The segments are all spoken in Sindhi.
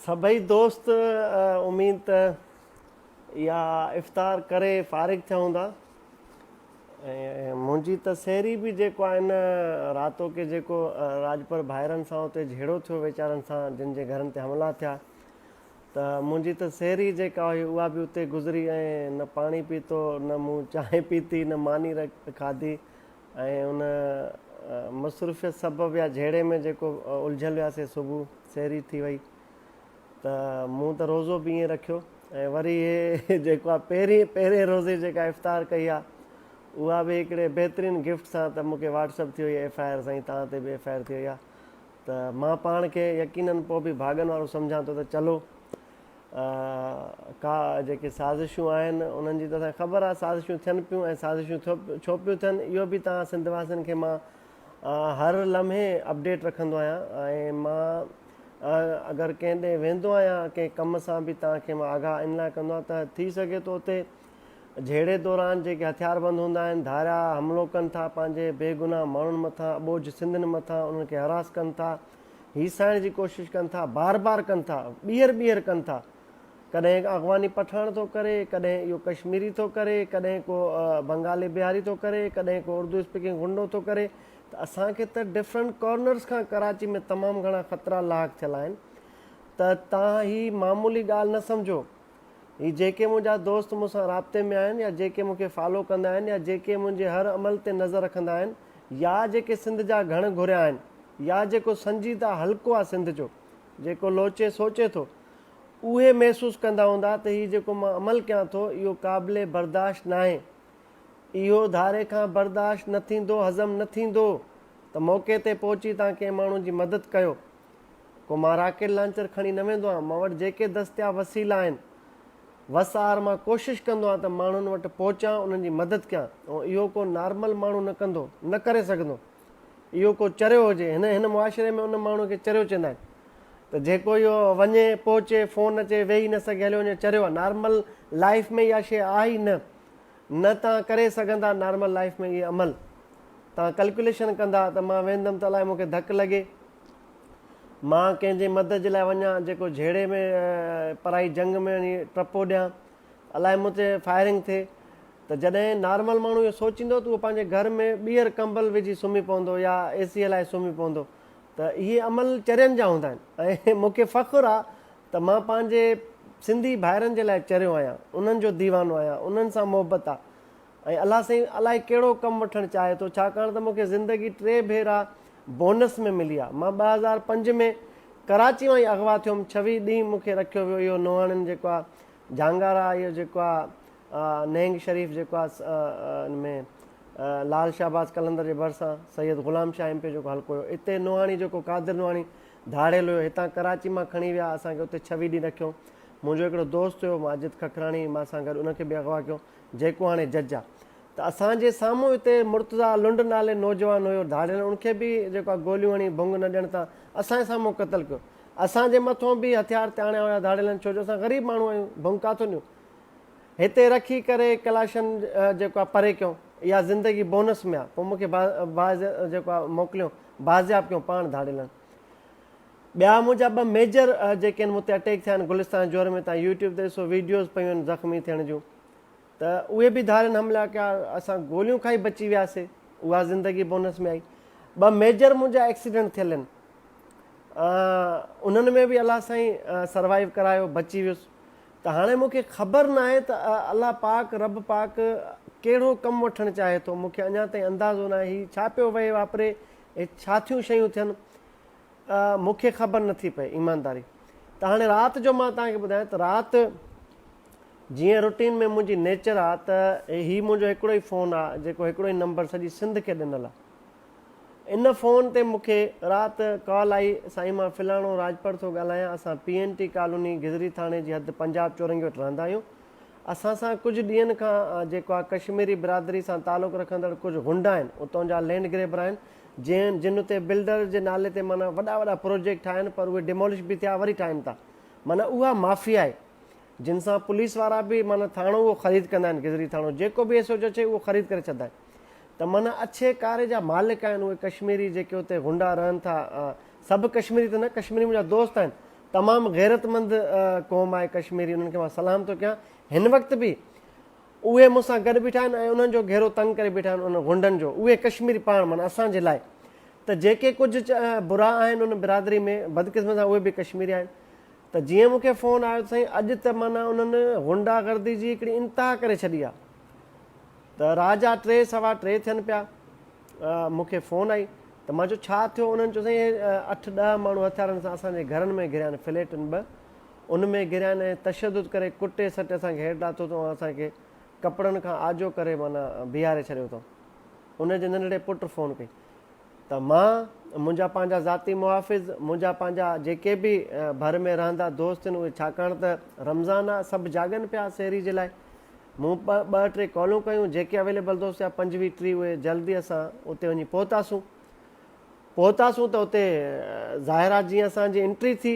سڀئي دوست اميد ته اها افطار ڪري فارغ ٿيا هوندا ۽ منهنجي ته سحري به جيڪو آهي نه راتو ڪي جيڪو راڄپر ڀائرن سان اتي جهيڙو ٿيو ويچارن سان جن جي گهرن تي حملا ٿيا ته منهنجي ته سحري جيڪا هئي اها به اتي گذري ۽ نه پاڻي پيتو نه مون چانهه پيتي نه ماني کاڌي ۽ ان مصروفيت سبب يا جهيڙي ۾ جيڪو الجهيل هياسي صبح سحري ٿي وئي ته مون ته روزو به ائين رکيو ۽ وري هي جيڪو آهي پهرين پهرين روزي جيڪا افطار ڪئي آهي اها به هڪڙي بهترين گفٽ سان ته مون کي واٽس اپ ٿي وئي ايف I R سائين توهان تي به ايف I R ٿي وئي آهي ته مان پاڻ کي يقينن پوء به ڀاڳن وارو سمجهان ٿو ته چلو ڪا جيڪي سازشون آهن انهن جي ته اسان کي خبر آهي سازشون ٿين پيون ۽ سازشون ڇو پيون ٿين اهو به توهان سنڌ واسين کي مان هر لمحي اپڊيٽ رکندو آهيان ۽ مان اگر ڪنهن ڏي ويندو آهيان ڪنهن ڪم سان به توهان کي مان آگاهه ان لاء ڪندو آهيان ته ٿي سگهي ٿو اتي جهيڙي دوران جيڪي هٿيار بند هوندا آهن ڌاريا حملو ڪن ٿا پنهنجي بيگناهه ماڻهن مٿان اٻوجهه سنڌين مٿان انهن کي هراس ڪن ٿا هيسائڻ جي ڪوشش ڪن ٿا، بار بار ڪن ٿا، ٻيهر ٻيهر ڪن ٿا. ڪڏهن اغواني پٺاڻ ٿو ڪري، ڪڏهن اهو ڪشميري ٿو ڪري، ڪڏهن ڪو بنگالي بهاري ٿو ڪري، ڪڏهن ڪو اردو اسپيڪنگ غنڊو ٿو ڪري ته اسان کي ته ڊفرنٽ ڪارنرز کان ڪراچي ۾ تمام گهڻا خطرا لاحق ٿيل آهن ته تان هي معمولي ڳالهه نه سمجهو. هي جيڪي منهنجا دوست مون سان رابطي ۾ آهن يا جيڪي مون کي فالو ڪندا آهن يا جيڪي منهنجي هر عمل تي نظر رکندا آهن يا جيڪي سنڌ جا گهڻ گهريا آهن يا جيڪو سنجيده حلقو آهي سنڌ جو جيڪو لوچي سوچي ٿو اهي محسوس ڪندا هوندا ته هي جيڪو مان عمل ڪيان ٿو اهو قابل برداشت ناهي اهو ڌاري کان برداشت نه ٿيندو هضم نه ٿيندو ته موقعي تي پهچي تان ڪنهن ماڻهو جي مدد ڪيو ڪو مان راڪيٽ لانچر کڻي نه ويندو آهيان، مان وٽ جيڪي دستياب وسيلا آهن، وس آهر مان ڪوشش ڪندو آهيان ته ماڻهن وٽ پهچان، انهن جي مدد ڪيان ۽ اهو ڪو نارمل ماڻهو نه ڪندو، نه ڪري سگهندو. اهو ڪو چريو هجي، هن هن معاشري ۾ ان ماڻهو کي چريو چوندا آهن ته جيڪو اهو وڃي، پهچي، فون اچي، ويهي نه سگهي هليو وڃي چريو آهي. نارمل لائيف ۾ اها شيء آهي ئي نه. نه توهان ڪري سگهندا نارمل لائيف ۾ اهي عمل. توهان ڪلڪيوليشن ڪندا ته مان ويندم ته الائي مون کي ڌڪ لڳي. مان ڪنهن جي مدد جي لاء وڃان جيڪو جهيڙي ۾ پرائي جنگ ۾ وڃي ٽپو ڏيان الائي مون تي فائرنگ ٿئي ته جڏهن نارمل ماڻهو اهو سوچيندو ته اهو پنهنجي گهر ۾ ٻيهر ڪمبل وجهي سمهي پوندو يا اي سي هلائي سمهي پوندو ته اهي عمل چرين جا هوندا آهن ۽ مون کي فخر آ ته مان پنهنجي سنڌي ڀائرن جي لاء چريو آهيان انهن جو ديوانو آهيان انهن سان محبت آ ۽ الله سائين الائي ڪهڙو ڪم وٺڻ چاهي ٿو ڇاڪاڻ ته مون کي زندگي ٽي ڀيرا بونس ۾ ملي آ مان 2005 ۾ ڪراچي مان ئي اغوا ٿيم ڇويهه ڏينهن مون کي رکيو ويو اهو نوحاڻين جيڪو آ جهانگارا اهو جيڪو آ نهنگ شريف جيڪو آ ان ۾ لال شهباز قلندر جي ڀرسان سيد غلام شاهه ايم پي جيڪو حلقو هيو اتي نوحاڻي جيڪو قادر نوحاڻي ڌاڙيل هيو هتان ڪراچي مان کڻي ويا اسان کي اتي ڇويهه ڏينهن رکيو منهنجو هڪڙو دوست هيو ماجد ککراڻي مان سان گڏ ان کي به اغوا ڪيو جيڪو هاڻي جج آ ته اسان جي سامهون اتي مرتضيٰ لنڊ نالي نوجوان هيو ڌاڙيل ان کي به جيڪو آ گوليون هڻي ڀنگ نه ڏيڻ تان اسان جي سامهون قتل ڪيو اسان جي مٿون به هٿيار تي آڻيا هيا ڌاڙيلن ڇو جو اسان غريب ماڻهو آهيون ڀنگ ڪاٿو ڏيون هتي رکي ڪري ڪلاشن جيڪو آ پري ڪيون اها زندگي بونس ۾ آ پوء مون کي باز جيڪو آ موڪليو بازياب ڪيو پاڻ ڌاڙيلن ٻيا منهنجا ٻه ميجر جيڪي آهن مون تي اٽيڪ ٿيا آهن گلستان جوهر ۾ تان يوٽيوب تي ڏسو ويڊيوز پيون آهن زخمي ٿيڻ جون ته اهي به ڌارين حملا ڪيا اسان گوليون کائي بچي وياسي اها زندگي بونس ۾ آئي ٻه ميجر منهنجا ايڪسيڊنٽ ٿيل آهن انهن ۾ به الله سائين سروائيو ڪرايو بچي ويس ته هاڻي مون کي خبر ناهي ته الله پاڪ رب پاڪ ڪهڙو ڪم وٺڻ چاهي ٿو مون کي اڃا تائين اندازو ناهي هي ڇا پيو وهي واپري هي ڇا ٿيون شيون ٿين مون کي خبر نه ٿي پئي ايمانداري ته هاڻي رات جو مان توهان کي ٻڌايان ته رات جيئن روٽين ۾ منهنجي نيچر آ ته هي منهنجو هڪڙو ئي فون آ جيڪو هڪڙو ئي نمبر سڄي سنڌ کي ڏنل آ ان فون تي مون کي رات ڪال آئي سائين مان فلاڻو راڄپر ٿو ڳالهايان اسان پي اين ٽي ڪالوني گذري ٿاڻي جي حد پنجاب چورنگي وٽ رهندا آهيون اسان سان ڪجهه ڏينهن کان جيڪو آ ڪشميري برادري سان تعلق رکندڙ ڪجهه غنڊا آهن اتان جا لينڊ گريبر آهن جنهن جن اتي بلڊر جي نالي تي معنيٰ وڏا وڏا پروجيڪٽ ٺاهيا آهن پر اهي ڊيمولش به ٿيا وري ٺاهين ٿا معنيٰ اها مافيا آهي جن سان پوليس وارا به معنيٰ ٿاڻو اهو خريد ڪندا آهن گذري ٿاڻو جيڪو به ايس ايچ او اچي اهو خريد ڪري ڇڏندا آهن ته معنيٰ اڇي ڪاري جا مالڪ آهن اهي ڪشميري جيڪي اتي غنڊا رهن ٿا سڀ ڪشميري ته نه ڪشميري منهنجا دوست آهن تمام غيرتمند قوم آهي ڪشميري انهن کي مان سلام ٿو ڪيان هن وقت به اهي مون سان گڏ بيٺا آهن ۽ انهن جو گهيرو تنگ ڪري بيٺا آهن انهن غنڊن جو اهي ڪشميري پاڻ معنيٰ اسان جي لاء ته جيڪي ڪجهه برا آهن ان برادري ۾ بدقسمت سان اهي به ڪشميري آهن ته جيئن مون کي فون آيو ته سائين اڄ ته معنيٰ انهن غنڊا گردي جي هڪڙي انتها ڪري ڇڏي آهي ته رات جا ٽي سوا ٽي ٿين پيا مون کي فون آئي ته مان چيو ڇا ٿيو انهن چيو سائين اٺ ڏهه ماڻهو هٿيارن سان اسان جي گهرن ۾ گهريا آهن فليٽن ٻه ان ۾ گهريا آهن ۽ تشدد ڪري ڪٽي سٽي اسان کي هيٺ لاٿو اٿئون ۽ اسان کي ڪپڙن کان آجو ڪري معنيٰ بيهاري ڇڏيو اٿئون. ان جي ننڍڙي پٽ فون ڪئي ته مان، منهنجا پنهنجا ذاتي محافظ، منهنجا پنهنجا جيڪي به ڀر ۾ رهندا دوست آهن اهي ڇاڪاڻ ته رمضان آ سڀ جاڳن پيا سحري جي لاء. مون ٻه ٽي ڪالون ڪيون جيڪي اويليبل دوست هيا پنجويهه ٽيهه اهي جلدي اسان اتي وڃي پهتاسون. پهتاسون ته اتي ظاهر آ جيئن اسان جي انٽري ٿي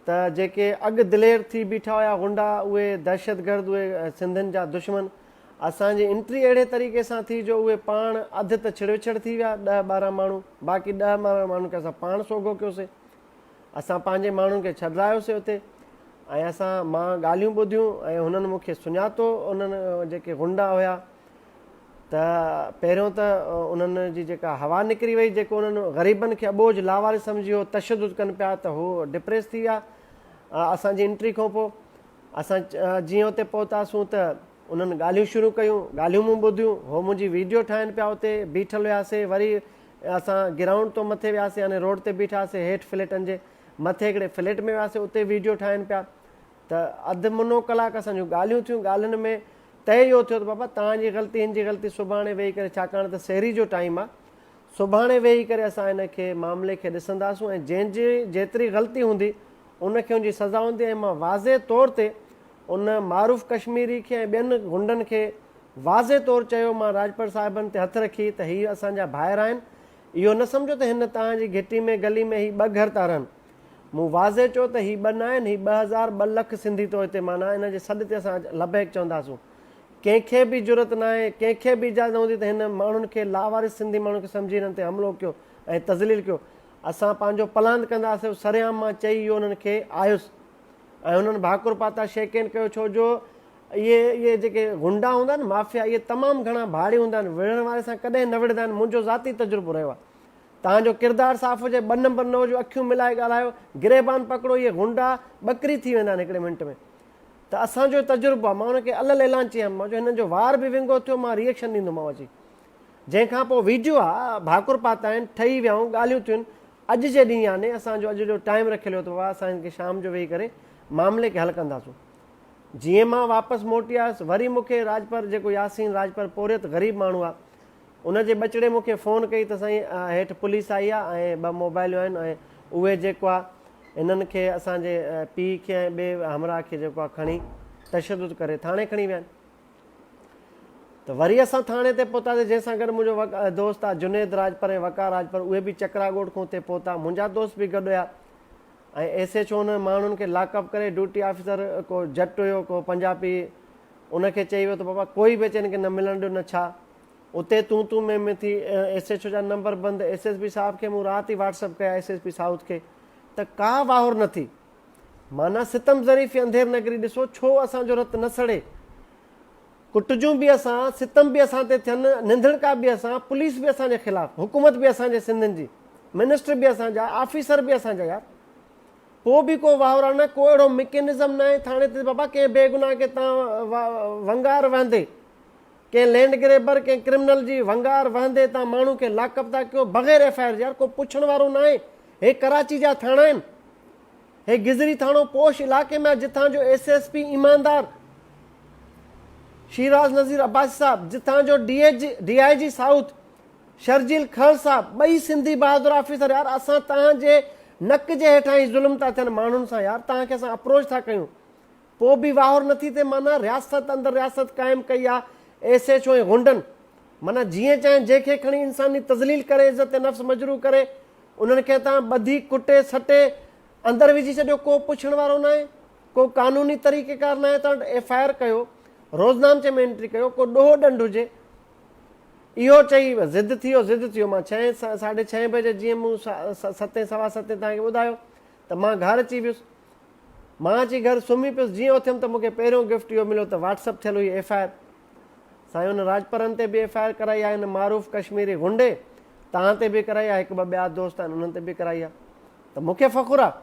ته جيڪي اڳ دلير ٿي بيٺا هيا غنڊا اهي دهشتگرد اهي سنڌين جا دشمن اسان جي انٽري اهڙي طريقي سان ٿي جو اهي پاڻ اڌ ته ڇڙوڇڙ ٿي ويا ڏهه ٻارهن ماڻهو باقي ڏهه ٻارهن ماڻهن کي اسان پاڻ سوگهو ڪيوسي اسان پنهنجي ماڻهن کي ڇڏرايوسي اتي ۽ اسان مان ڳالهيون ٻڌيون ۽ هنن مون کي سڃاتو انهن جيڪي غنڊا هيا ته پهريون ته انهن جي جيڪا هوا نڪري وئي جيڪو انهن غريبن کي اٻوجهه لاوارث سمجهي هو تشدد ڪن پيا ته هو ڊپريس ٿي ويا اسان جي انٽري کان پوء اسان جيئن اتي پهتاسون ته انهن ڳالهيون شروع ڪيون ڳالهيون مون ٻڌيون هو منهنجي ويڊيو ٺاهن پيا اتي بيٺل هياسي وري اسان گرائونڊ تو مٿي وياسي يعني روڊ تي بيٺاسي هيٺ فليٽن جي مٿي هڪڙي فليٽ ۾ وياسي اتي ويڊيو ٺاهن پيا ته اڌ منو ڪلاڪ اسان جون ڳالهيون ٿيون، ڳالهين ۾ طئي اهو ٿيو ته بابا توهان جي غلطي هن جي غلطي سڀاڻي ويهي ڪري ڇاڪاڻ ته سحري جو ٽائيم آ سڀاڻي ويهي ڪري اسان ان کي معاملي کي ڏسنداسون ۽ جنهن جي جيتري غلطي هوندي ان کي ان جي سزا هوندي ۽ مان واضح طور تي ان معروف ڪشميري کي ۽ ٻين غنڊن کي واضح طور چيو مان راڄپر صاحبن تي هٿ رکي ته هي اسان جا ڀائر آهن اهو نه سمجهو ته هن توهان جي گهٽي ۾ گلي ۾ هي ٻه گهر ٿا رهن مون واضح چيو ته هي ٻه ناهن، هي 2000، ٻه لک سنڌي تو هتي معنيٰ ان جي سڏ تي اسان لبيڪ چونداسون. ڪنهن کي به جرئت ناهي، ڪنهن کي به اجازت نه هوندي ته هن ماڻهن کي لاوارث سنڌي ماڻهن کي سمجهي هنن تي حملو ڪيو ۽ تذليل ڪيو. اسان پنهنجو پلاند ڪنداسين سرعام مان چئي اهو انهن کي آيس ۽ هنن ڀاڪر پاتا شيڪين ڪيو ڇو جو اهي اهي جيڪي غنڊا هوندا آهن مافيا اهي تمام گهڻا ڀاڙي هوندا آهن وڙهڻ واري سان ڪڏهن نه وڙهندا آهن منهنجو ذاتي تجربو رهيو آهي. توهان جو ڪردار صاف هجي ٻه نمبر نه هجو اکيون ملائي ڳالهايو گريبان پڪڙو اهي غنڊا ٻڪري ٿي ويندا آهن هڪڙي منٽ ۾ ته اسان جو تجربو آهي مان ان کي الل اعلان چيم مان چيو هنن جو وار به ونگو ٿيو مان ري ايڪشن ڏيندومانو اچي جنهن کان پوء ويڊيو آ ڀاڪر پاتا آهن ٺهي ويا آهيون ڳالهيون ٿيون اڄ جي ڏينهن يعني اسان جو اڄ جو ٽائيم رکيل هيو ته بابا اسان هن کي شام جو ويهي ڪري معاملي کي حل ڪنداسون جيئن مان واپس موٽي آيس وري مون کي راڄپر جيڪو ياسين راڄپر پورهيت غريب ماڻهو آ ان جي ٻچڙي مون کي فون ڪئي ته سائين هيٺ پوليس آئي آ ۽ ٻه موبائلون آهن ۽ اهي جيڪو آ هنن کي اسان جي پيء کي ۽ ٻئي همراهه کي جيڪو آ کڻي تشدد ڪري ٿاڻي کڻي ويا آهن ته وري اسان ٿاڻي تي پهتاسين جنهن سان گڏ منهنجو دوست آ جنيد راڄپر ۽ وقار راڄپر اهي به چڪرا ڳوٺ کان اتي پهتا منهنجا دوست به گڏ هيا ۽ ايس ايڇ او انهن ماڻهن کي لاڪ اپ ڪري ڊيوٽي آفيسر ڪو جٽ هيو ڪو پنجابي ان کي چئي ويو ته بابا ڪوئي به اچي هن کي نه ملڻ ڏيو نه ڇا اتي تون تون مين مين ٿي ايس ايڇ او جا نمبر بند ايس ايس پي صاحب کي مون رات ئي واٽس اپ ڪيا ايس ايس پي سائوٿ کي ته ڪا واهر نه ٿي معنيٰ ستم ظريفي انڌير نگري ڏسو ڇو اسان جو رت نه سڙي ڪٽجون به اسان ستم به اسان تي ٿين ننڌڻڪا به اسان پوليس به اسان جي خلاف حڪومت به اسان جي سنڌين جي منسٽر به اسان جا آفيسر به اسان جا يار پوء به ڪو واهورا نه ڪو اهڙو مڪينزم ناهي ٿاڻي تي بابا ڪنهن بيگناهه کي تان ونگار وهندي ڪنهن لينڊ گريبر ڪنهن ڪرمنل جي ونگار وهندي تان ماڻهو کي لاڪ اپ ٿا ڪيو بغير ايف I R جي يار ڪو پڇڻ وارو ناهي هي ڪراچي جا ٿاڻا آهن هي گذري ٿاڻو پوش علائقي ۾ آهي جتان جو ايس ايس پي ايماندار شيراز نظير عباسي صاحب جتان جو D D I G south Sharjeel Kharar صاحب ٻئي سنڌي بهادر آفيسر يار اسان توهان جي نڪ جي هيٺان هي ظلم ٿا ٿين ماڻهن سان يار توهان کي اسان اپروچ ٿا ڪيون پوء به واهور نٿي ٿئي معنيٰ رياست اندر رياست قائم ڪئي آ ايس ايڇ او ۽ غنڊن معنيٰ جيئن چاهين جنهن کي کڻي انساني تذليل ڪري عزت نفس مجروح ڪري انهن کي تان ٻڌي ڪٽي سٽي اندر وجهي ڇڏيو ڪو پڇڻ وارو ناهي ڪو قانوني طريقيڪار ناهي توهان وٽ ايف I R ڪيو روزنامچي ۾ انٽري ڪيو ڪو ڏوهه ڏنڊ هجي اهو چئي ضد ٿي ويو ضد ٿي ويو مان ڇهين ساڍي ڇهين بجي جيئن مون ستين سوا ستين توهان کي ٻڌايو. ته مان گهر اچي ويس. مان اچي گهر سمهي پيس جيئن اٿيم ته مون کي پهريون گفٽ اهو مليو ته واٽس اپ ٿيل هئي ايف I R. سائين ان راڄپرن تي به ايف I R ڪرائي آهي ان معروف ڪشميري غنڊي تان تي به ڪرائي آهي هڪ ٻه ٻيا دوست آهن انهن تي به ڪرائي آهي ته مون کي فخر آهي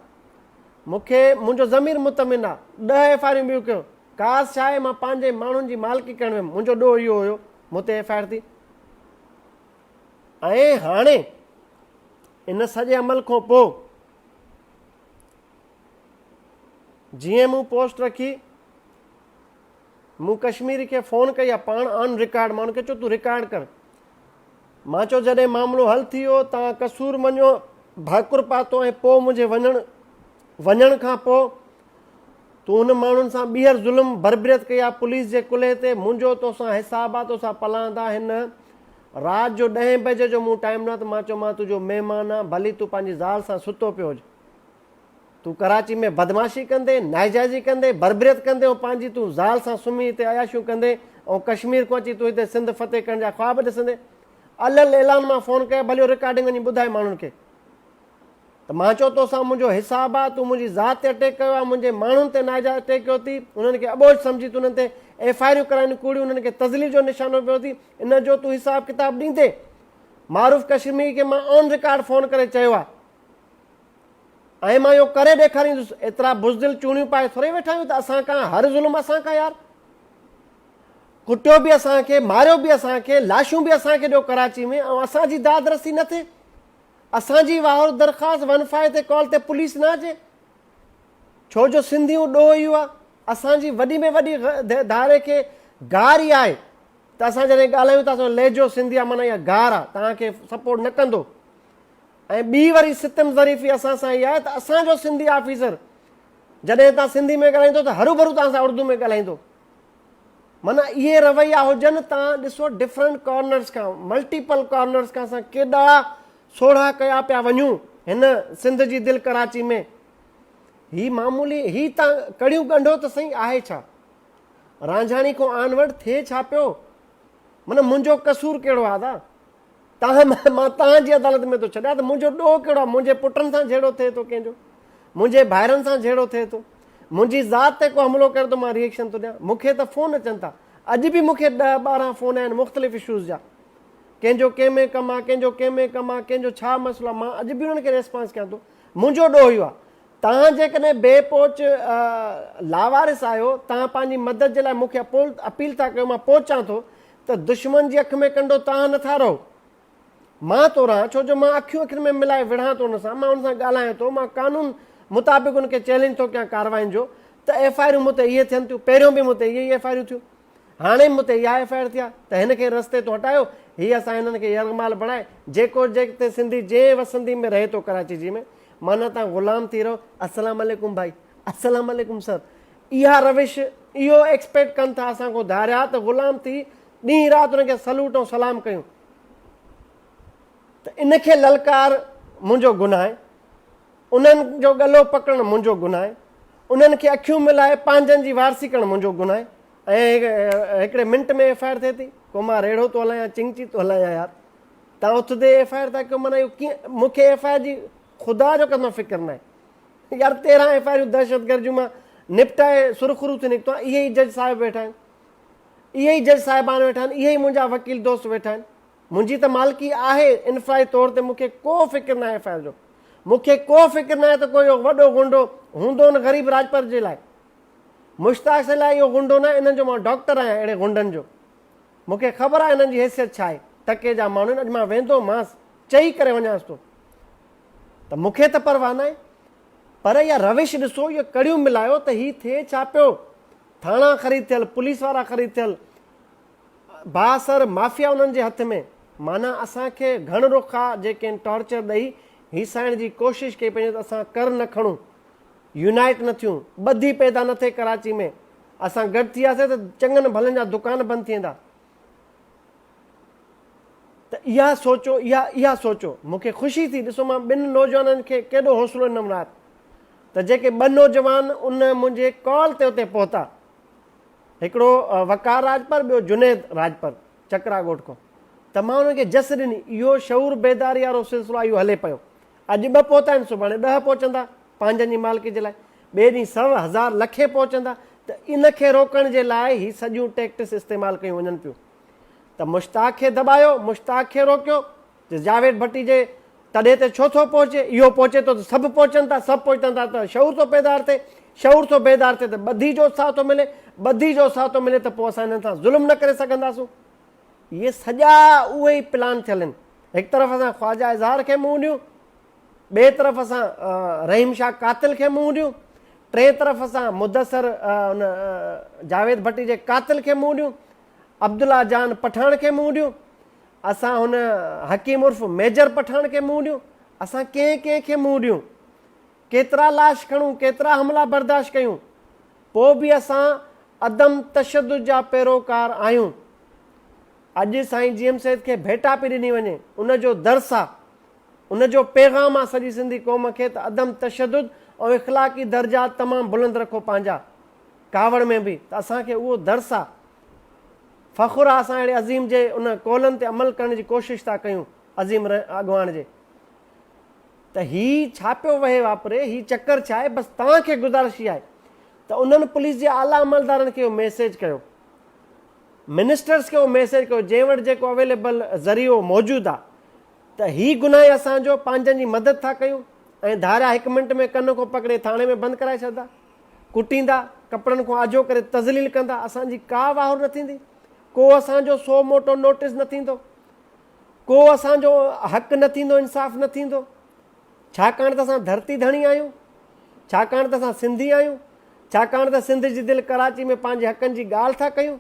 مون کي منهنجو ضمير مطمئن آهي ڏهه ايف I آريون ٻيون ڪيو ڪاز ڇا آهي مان پنهنجي ماڻهن جي مالڪي ڪرڻ ويم منهنجو ڏوهه اهو هيو مون تي ايف I R ٿي ۽ هاڻي ان سڄي عمل کان پوء جيئن مون پوسٽ رکي مون ڪشميري کي فون ڪئي آ پاڻ آن رڪارڊ مان ان کي چيو تون رڪارڊ ڪر مان چيو جڏهن معاملو حل ٿي ويو تان قصور مڃيو ڀاڪر پاتو ۽ پوء منهنجي وڃڻ وڃڻ کان پوء تون ان ماڻهن سان ٻيهر ظلم بربريت ڪئي آ پوليس جي ڪلهي تي منهنجو توسان حساب آ توسان پلان ٿا هن رات جو ڏهين بجي جو مون ٽائيم ڏنو ته مان چيو مان تنهنجو مهمان آ ڀلي تون پنهنجي زال سان ستو پيو هج تون ڪراچي ۾ بدمعاشي ڪندي، ناجائزي ڪندي، بربريت ڪندي ۽ پنهنجي تون زال سان سمهي هتي عياشيون ڪندي ۽ ڪشمير کان اچي تون هتي سنڌ فتح ڪرڻ جا خواب ڏسندي. علل اعلان مان فون ڪيو ڀلي اهو رڪارڊنگ وڃي ٻڌائي ماڻهن کي ته مان چيو توسان منهنجو حساب آ تون منهنجي ذات تي اٽيڪ ڪيو آ منهنجي ماڻهن تي ناجائز اٽيڪ ڪيو ٿي انهن کي اٻوجهه سمجهي تون انهن تي ايف I آريون ڪرايون ڪوڙيون انهن کي تذليل جو نشانو پيو ٿي ان جو تون حساب ڪتاب ڏيندي. معروف ڪشميري کي مان آن رڪارڊ فون ڪري چيو آ. ۽ مان اهو ڪري ڏيکاريندس. ايترا بزدل چوڻيون پائي ٿورئي ويٺا آهيون ته اسان کان هر ظلم اسان کان يار. ڪٽيو به اسان کي، ماريو به اسان کي، لاشون به اسان کي ڏيو ڪراچي ۾ ۽ اسان جي داد رسي نه ٿئي. اسان جي واهر درخواست ون فائيو تي ڪال تي پوليس نه اچي. ڇو جو سنڌيون ڏوهه اهو آهي. اسان جي وڏي ۾ وڏي ڌاري کي گار ئي آهي ته اسان جڏهن ڳالهايون ته اسان جو لهجو سنڌي آهي معنيٰ اها گار آهي توهان کي سپورٽ نه ڪندو. ۽ ٻي وري ستم ظريفي اسان سان اها آهي ته اسان جو سنڌي آفيسر جڏهن توهان سنڌي ۾ ڳالهائيندو ته هروڀرو توهان سان اردو ۾ ڳالهائيندو. معنيٰ اهي رويا هجن توهان ڏسو ڊفرنٽ ڪارنرز کان ملٽيپل ڪارنرز کان اسان ڪيڏا سوڙها ڪيا پيا وڃون هن سنڌ جي دل ڪراچي ۾ هي معمولي هي تان ڪڙيون ڳنڍو ته سهي آهي ڇا رانجهاڻي کان آنورڊ ٿئي ڇا پيو معنيٰ منهنجو قصور ڪهڙو آهي ادا تان مان تان جي عدالت ۾ ٿو ڇڏيان ته منهنجو ڏوهه ڪهڙو آهي؟ منهنجي پٽن سان جهيڙو ٿئي ٿو ڪنهن جو؟ منهنجي ڀائرن سان جهيڙو ٿئي ٿو؟ منهنجي ذات تي ڪو حملو ڪري ٿو مان ري ايڪشن ٿو ڏيان؟ مون کي ته فون اچن ٿا. اڄ به مون کي ڏهه 12 فون آيا آهن مختلف اشوز جا. ڪنهن جو ڪنهن ۾ ڪم آهي، ڪنهن جو ڪنهن ۾ ڪم آهي، ڪنهن جو ڇا مسئلو آهي، مان اڄ به انهن کي ريسپانس ڪيان ٿو. منهنجو ڏوهه اهو آهي. توهان جيڪڏهن بي پهچ لاوارث آهيو، توهان پنهنجي مدد جي لاء مون کي اپيل ٿا ڪيو، مان پهچان ٿو ته دشمن جي اک ۾ ڪنڊو توهان نه ٿا رهو، مان ٿو رهان، ڇو جو مان اکيون اکين ۾ ملائي وڙهان ٿو ان سان، مان ان سان ڳالهايان ٿو، مان قانون مطابق ان کي چئلينج ٿو ڪيان ڪارروائين جو ته ايف I آريون مون تي اهي ٿين ٿيون، پهريون به مون تي اهي ئي ايف I آريون ٿيون، هاڻي به مون تي اها ايف I R ٿي آهي ته هن کي رستي تون هٽايو، هي اسان هنن کي يرغمال بڻائي، جيڪو جتي سنڌي جنهن وسندي ۾ رهي ٿو ڪراچي جي ۾ معنيٰ تان غلام ٿي رهو، السلام عليڪم ڀائي، السلام عليڪم سر، اها روش، اهو ايڪسپيڪٽ ڪن ٿا اسان کان ڌاريا ته غلام ٿي ڏينهن رات انهن کي سلوٽ ۽ سلام ڪيون ته ان کي للڪار منهنجو گناهه آهي، انهن جو ڳلو پڪڙڻ منهنجو گناهه آهي، انهن کي اکيون ملائي پنهنجن جي وارثي ڪرڻ منهنجو گناهه آهي ۽ هڪڙي منٽ ۾ ايف I R ٿئي ٿي، ڪو مان ريڙهو ٿو هلايان، چنگچي ٿو هلايان يار تان اٿندي ايف I R ٿا ڪيو معنيٰ اهو ڪيئن مون کي ايف I R جي خدا جو قسم فڪر ناهي. يار 13 ايف I آريون دهشتگرد جون مان نپٽائي سرخرو ٿي نڪتو آهيان، اهي ئي جج صاحب ويٺا آهن، اهي ئي جج صاحبان ويٺا آهن، اهي ئي منهنجا وڪيل دوست ويٺا آهن، منهنجي ته مالڪي آهي، انفرادي طور تي مون کي ڪو فڪر ناهي ايف I R جو، مون کي ڪو فڪر ناهي ته ڪو اهو وڏو غنڊو هوندو ان غريب راڄپر جي لاء، مشتاق سائين لاء اهو غنڊو ناهي، انهن جو مان ڊاڪٽر آهيان اهڙي غنڊن جو، مون کي خبر آهي انهن جي حيثيت ڇا آهي، ٽڪي جا ماڻهو آهن، اڄ مان ويندو مانس چئي ڪري وڃانس ٿو. ته مون کي ته پرواهه ناهي پر اها روش ڏسو اهي ڪڙيون ملايو ته هي ٿئي ڇا پيو ٿاڻا خريد ٿيل پوليس وارا خريد ٿيل بااثر مافيا انهن جي هٿ ۾ معنيٰ اسان کي گهڻ رخا جيڪي آهن ٽارچر ڏئي هيسائڻ جي ڪوشش ڪئي پئي وڃي ته اسان ڪر نه کڻون يونائيٽ نه ٿيون ٻڌي پيدا نه ٿئي ڪراچي ۾ اسان گڏ ٿي وياسي ته چڱن ڀلن جا دڪان بند ٿي ويندا. ته اها سوچو اها اها سوچو مون کي خوشي ٿي ڏسو مان ٻن نوجوانن کي ڪيڏو حوصلو ڏنم رات ته جيڪي ٻه نوجوان ان منهنجي ڪال تي اتي پهتا هڪڙو وقار راڄپر ٻيو جنيد راڄپر چڪرا ڳوٺ کان ته مان انهن کي جس ڏني اهو شعور بيداري وارو سلسلو اهو هلي پيو اڄ ٻه پهتا آهن سڀاڻي ڏهه پهچندا. پنهنجن جي مالڪي جي لاء ٻئي ڏينهن سو هزار لکين پهچندا ته ان کي روڪڻ جي لاء هي سڄيون ٽيڪٽس استعمال ڪيون وڃن پيون ته مشتاق کي دٻايو، مشتاق کي روڪيو ته جاويد ڀٽي جي تڏي تي ڇو ٿو پهچي، اهو پهچي ٿو ته سڀ پهچن ٿا، سڀ پهچن ٿا ته شعور ٿو پيدار ٿئي، شعور ٿو بيدار ٿئي ته ٻڌي جو اتساهه ٿو ملي، ٻڌي جو اتساهه ٿو ملي ته پوء اسان انهن سان ظلم نه ڪري سگهنداسون. اهي سڄا اهي ئي پلان ٿيل آهن. هڪ طرف اسان خواجه اظهار کي منهن ڏيون، ٻئي طرف اسان رحيم شاهه قاتل کي منهن ڏيون، ٽئين طرف اسان مدثر ان جاويد ڀٽي جي قاتل کي منهن ڏيون، عبدالله جان پٺاڻ کي منهن ڏيون، اسان هن حڪيم عرف ميجر پٺاڻ کي منهن ڏيون، اسان ڪنهن ڪنهن کي منهن ڏيون، ڪيترا لاش کڻون، ڪيترا حملا برداشت ڪيون، پوء به اسان عدم تشدد جا پيروڪار آهيون. اڄ سائين جي ايم سيد کي ڀيٽا پئي ڏني وڃي، ان جو درس آ، ان جو پيغام آ سڄي سنڌي قوم کي ته عدم تشدد ۽ اخلاقي درجات تمام بلند رکو پنهنجا، ڪاوڙ ۾ به ته اسان کي اهو درس آ. فخر آ اسان اهڙي عظيم جي ان قولن تي عمل ڪرڻ جي ڪوشش ٿا ڪيون عظيم اڳواڻ جي ته هي ڇا پيو وهي واپري هي چڪر ڇا آهي بس توهان کي گذارش هي آهي ته انهن پوليس جي اعليٰ عملدارن کي اهو ميسيج ڪيو منسٽرس کي اهو ميسيج ڪيو جنهن وٽ جيڪو اويليبل ذريعو موجود آ ته هي گناهه اسان جو پنهنجن جي مدد ٿا ڪيون ۽ ڌاريا هڪ منٽ ۾ ڪن کان پڪڙي ٿاڻي ۾ بند ڪرائي ڇڏدا ڪٽيندا، ڪپڙن کان آجو ڪري تذليل ڪندا، اسان جي ڪا واهر نه ٿيندي، ڪو اسان جو سو موٽو نوٽيس نه ٿيندو، ڪو اسان جو حق نه ٿيندو، انصاف نه ٿيندو، ڇاڪاڻ ته اسان ڌرتي ڌڻي آهيون، ڇاڪاڻ ته اسان سنڌي آهيون، ڇاڪاڻ ته سنڌ جي دل ڪراچي ۾ پنهنجي حقن جي ڳالهه ٿا ڪيون،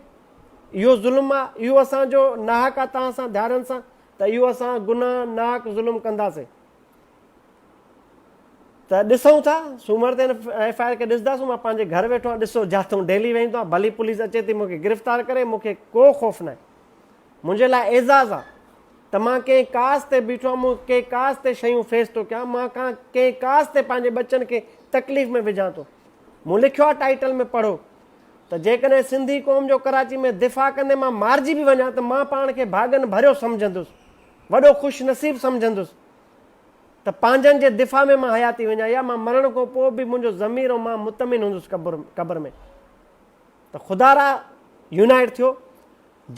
اهو ظلم آهي، اهو اسان جو ناحق آهي توهان سان ڌارين سان ته اهو اسان گناهه ناحق ظلم ڪنداسين. ته ڏسون ٿا سومر تي هن ايف I R کي ڏسنداسون مان پنهنجي گهر ويٺو آهيان ڏسو جاتون ڊيلي ويندو آهيان ڀلي پوليس اچي ٿي مونکي گرفتار ڪري مونکي ڪو خوف ناهي منهنجي لاء اعزاز آهي ته مان ڪنهن ڪاز تي بيٺو آهيان مون ڪنهن ڪاز تي شيون فيس ٿو ڪيان مان ڪان ڪنهن ڪاز تي پنهنجي ٻچن کي تڪليف ۾ وجهان ٿو مون لکيو آهي ٽائيٽل ۾ پڙهو ته جيڪڏهن سنڌي قوم جو ڪراچي ۾ دفاع ڪندي مان مارجي به وڃان ته مان پاڻ کي ڀاڳن ڀريو سمجهندس وڏو خوش نصيب سمجهندس ته پنهنجن جي دفاع ۾ مان حياتي وڃائي آهي، مان مرڻ کان پوء به منهنجو ضمير ۽ مان مطمئن هوندس قبر قبر ۾ ته خدارا يونائيٽ ٿيو،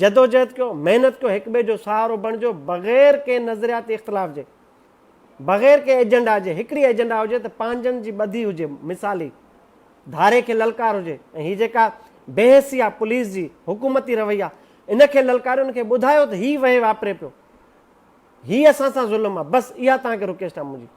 جدوجهد ڪيو، محنت ڪيو، هڪ ٻئي جو سهارو بڻجو بغير ڪنهن نظرياتي اختلاف جي، بغير ڪنهن ايجنڊا جي، هڪڙي ايجنڊا هجي ته پنهنجن جي ٻڌي هجي، مثالي ڌاري کي للڪار هجي ۽ هي جيڪا بي حسي آهي پوليس جي، حڪومتي رويا ان کي للڪاريو ان کي ٻڌايو ته هي وهي واپري پيو. هي اسان سان ظلم آ بس اها توهان کي رڪيسٽ آ منهنجي.